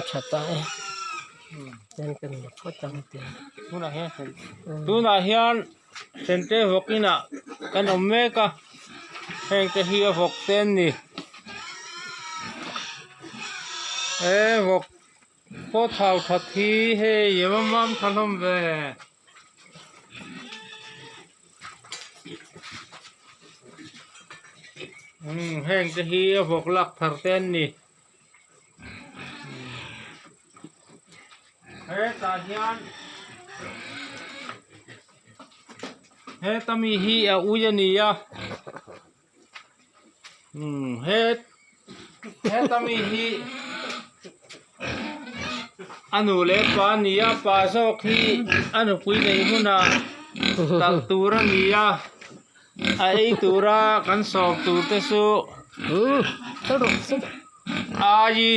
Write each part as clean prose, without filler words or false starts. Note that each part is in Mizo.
tha ta e chuan kan la phawt ang tunah hian tunah hian sente vawk inah kan awm mek a heng te hi a vawk te an ni he vawk pawh thau that hi hei a va mam tha hlawm ve. Umm heng te hi a vawk lak thar te an ni hetah hian heta mi hi a ui a ni a umm het heta mi hi a nu leh pa a ni a pa zawk hi a nupui neih hunah talh tur a ni a a ei tura kan sawm tur te chu ai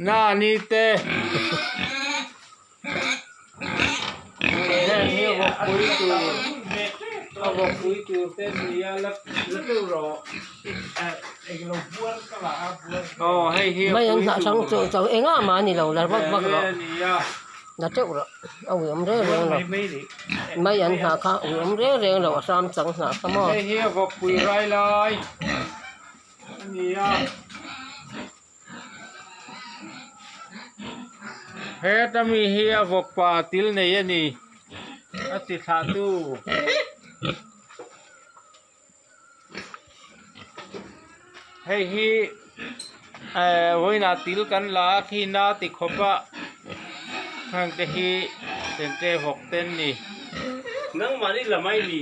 nani te heng hi vawkpui tur a vawkpui tur te an ni a la la teuh rawh aw hei hi a mai an pui hnah hrang tur chu chu engah mah a ni lo la vak vak rawh a ni a la teuh rawh a ui awm reng reng lo mai an hnah kha ui awm reng reng lo a hram chang hnah kha maw. Hei hi a vawkpui rai lai a ni a. Heta mi hi a vawkpa til nei a ni a ti thlah tu. Hei hi eh vawiinah til kan la a khi na ti khawp a heng te hi sente vawk te an ni. Nangmahni la mai ni.